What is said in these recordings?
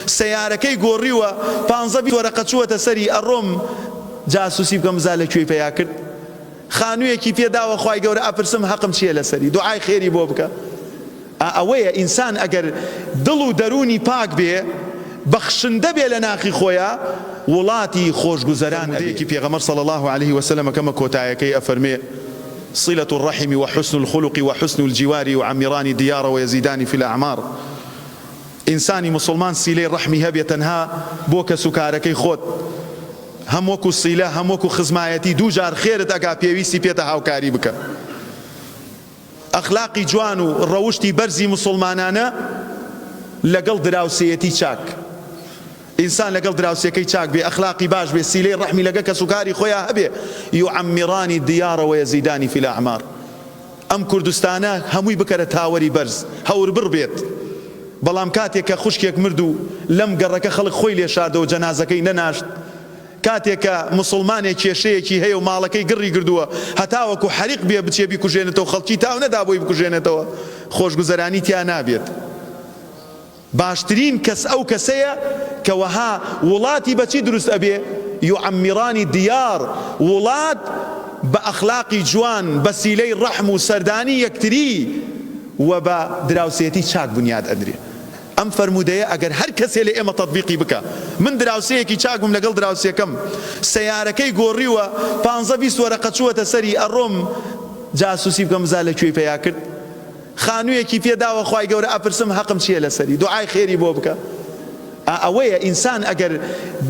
سەیارەکەی گۆڕیوە پانزە 20 وەرەقە چووەتە سەری ئەڕۆم جاسوسی بکەم بزا لە کوێی پەیا کرد خانوویەکی پێ داوە خوای گەورە ئەپرسم هەقم چیە لەسەری دوعای خێری بۆ بکە ئا ئەوەیە ئینسان ئەگەر دڵ و دەروونی پاک بێ بەخشندە بێ لە ناخی خۆیا وڵاتی خۆشگوزەران ئەبێ. فەرموودەیەکی پێغەمبەر صلی اللە علیه وسلم کەمە کۆتایەکەی ئەفەرموێ، صلە الرحم وحسن الخلق وحسن الجوار یعمران الدیار ویزیدان فی الاعمار، ئینسانی موسڵمان سیلەی ڕەحمی هەبێ تەنها بۆ کەس و کارەکەی خۆت هەم وەکو سیلە هەم وەکو خزمایەتی دووجار خێرت ئەگا پێویستی پێتە هاوکاری بکە. ئەخلاقی جوان و ڕەوشتی بەرزی موسوڵمانانە لەگەڵ دراوسێیەتی چاک. ئینسان لەگەڵ دراوسێکەی چاک بێ، ئەخلاقی باش بێ، سیلەی ڕەحمی لەگە کەسوکاری خۆیا هەبێ، یعمران الدیار ویزیدان فی الاعمار. ئەم کوردستانە هەمووی بکەرە تاوەری بەرز، هەوربڕ بێت. بەڵام کاتێک کە خوشکێک مرد و لەم گەڕەکە خەڵک خۆی لێ شاردەوە جەنازەکەی نەناشت، کاتێک کە موسوڵمانێک کێشەیەکی هەیە و ماڵەکەی گڕی گردووە هەتاوەکو حەریق بێ بچێ بیکوژێنێتەوە خەڵکی تاو نەدا بۆی بکوژێنێتەوە خۆشگوزەرانی تیا نابێت باشترین کەس ئەو کەسەیە کە وەها وڵاتی بەچی دروست ئەبێ یعمرانی دیار وڵات بە ئەخلاقی جوان بە سیلەی ڕەحم و سەردانی یەکتری و بە دراوسێتی چاک بنیاد ئەنرێ. ئەم فەرموودەیە ئەگەر هەر کەسێ لە ئێمە تەتبیقی بکا، من دراوسێیەکی چاک بووم لەگەڵ دراوسێکەم سەیارەکەی گۆڕیوە پانزە 20 وەرەقە چووەتە سەری ئەڕۆم جاسوسی بکەم بزا لە کوێی پەیا کرد خانوویەکی پێ داوە خوای گەورە ئەپرسم هەقم چییە لەسەری دوعای خێری بۆ بکە ئا ئەوەیە ئینسان ئەگەر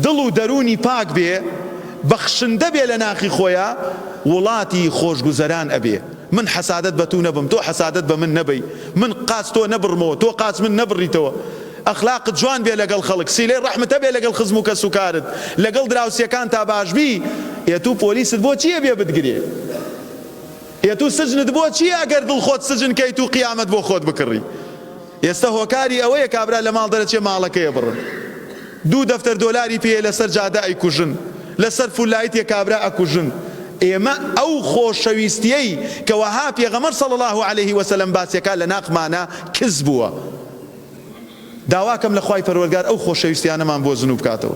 دڵ و دەروونی پاک بێ بەخشندە بێ لە ناخی خۆیا وڵاتی خۆشگوزەران ئەبێ. من حەسادەت بە توو نەبم تۆ حەسادەت بە من نەبەی من قاچ تۆ نەبڕمەوە تۆ قاچ من نەبڕیتەوە ئەخلاقت جوان بێ لەگەڵ خەڵک سیلەی ڕەحمت هەبێ لەگەڵ خزم و کەس و کارت لەگەڵ دراوسێکانتا باش بی ئێ توو پۆلیست بۆ چیە بێ بتگرێ ئێ توو سجنت بۆ چیە ئەگەر دڵ خۆت سجن کەیت و قیامەت بۆ خۆت بکڕی. ئێستا هۆکاری ئەوەیە کابرا لە ماڵ دەرەچێ ماڵەکەی ئەبڕن دوو دەفتەر دۆلاری پێیە لەسەر جادە ئەیکوژن لەسەر فولایتێ کابرا ئەکوژن ئێمە ئەو خۆشەویستیەی کە وەها پێغەمەر صلی اللە علیه وسلم باسیەکا لە ناخمانا کز بووە داواکەم لە خوای پەروەرگار ئەو خۆشەویستیانەمان بۆ زنوو بکاتەوە.